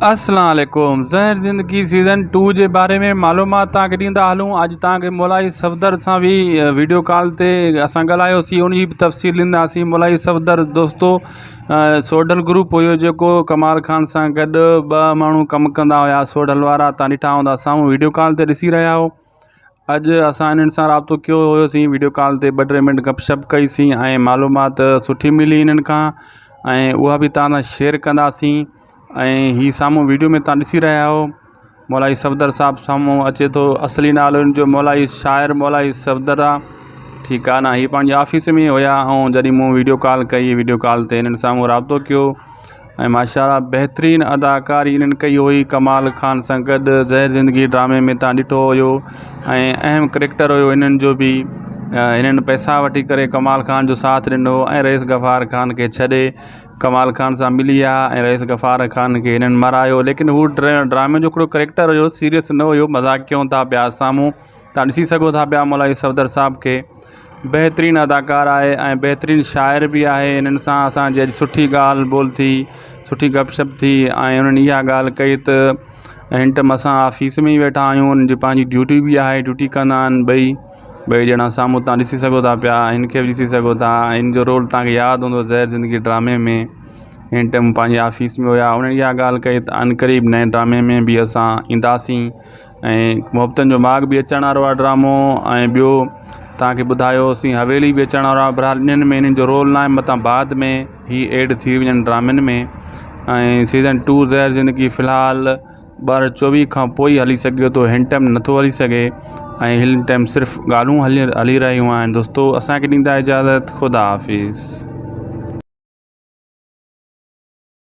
السلام عليڪم زهر زندگي سيزن ٽو جي باري ۾ معلومات توهان کي ڏيندا هلون اڄ توهان کي مولائي صفدر سان به ويڊيو ڪال تي اسان ڳالهايوسين ان جي به تفصيل ڏينداسين مولائي صفدر دوستو سوڍل گروپ هيو جيڪو ڪمال خان سان گڏ ٻه ماڻهو ڪم ڪندا هيا سوڍل وارا توهان ڏٺا هوندا سامهون ويڊيو ڪال تي ڏسي رهيا هو اڄ اسان انهن سان رابطو ڪيو هيوسين ويڊيو ڪال تي ٻه ٽي منٽ گپ شپ ڪئيسين ۽ معلومات سٺي ملي انهن کان ۽ اها به توهان سان شيئر ڪنداسين ۽ هي سامهون ويڊيو ۾ توهان ڏسي رهيا آهيو مولائي صفدر صاحب سامهون اچي ٿو اصلي نالو ان جو مولائي شاعر مولائي صفدر آ ٺيڪ آ نه هي پنهنجي آفيس ۾ هيا ۽ جڏهن مون ويڊيو ڪال ڪئي ويڊيو ڪال تي انهن سان مون رابطو ڪيو ۽ ماشاء الله بهترين اداڪاري انهن ڪئي هئي ڪمال خان سان گڏ زهر زندگي ڊرامي ۾ تان ڏٺو هيو ۽ اهم ڪريڪٽر هيو انهن جو به انهن پئسا وٺي ڪري ڪمال خان جو ساٿ ڏنو ۽ رئيس غفار خان کي ڇڏي ڪمال خان سان ملي ويا ۽ رئيس غفار خان کي انهن مرايو ليڪن هو ڊرامي جو هڪڙو ڪريڪٽر هيو سيريس نه هيو مذاق ڪيون ٿا پيا سامهون تان ڏسي سگهو ٿا پيا مولائي صفدر صاحب کي بهترين اداڪار آهي ۽ بهترين شاعر به آهي انهن سان اسان جي اڄ سٺي ڳالهه ٻولهه ٿي سٺي گپ شپ ٿي ۽ انهن اها ڳالهه ڪئي ته هن ٽائيم اسان آفيس ۾ ئي ويٺا آهيون انهن جي پنهنجي ڊيوٽي به آهي ڊيوٽي ڪندا آهن ٻئي ٻئي ڄڻا سامهون تان ڏسي سگهو ٿا پيا هن کي به ڏسي سگهو ٿا هن جو رول توهان کي ياد هوندو زهر زندگي ڊرامي ۾ هن ٽائيم پنهنجي آفيس ۾ هيا انهن اها ڳالهه ڪئي ته عنقريب نئين ڊرامي ۾ به اسان اينداسين ۽ محبتن جو ماڳ به اچڻ وارو آهي ڊرامو ۽ ٻيو توهان کي ٻڌايوسين حويلي به اچڻ وارو آهي بهرحال انهن ۾ انهن جو رول ناهي متان بعد ۾ هي ايڊ ٿي وڃن ڊرامن ۾ ۽ سيزن ٽو زهر زندگي في الحال 2024 کان پوءِ هلي سگهي ٿو هن ٽائيم نٿو هلي سگهي ۽ هن ٽائيم صرف ڳالهيون هلي هلي رهيون آهن دوستو اسانکي ڏيندا اجازت خدا حافظ.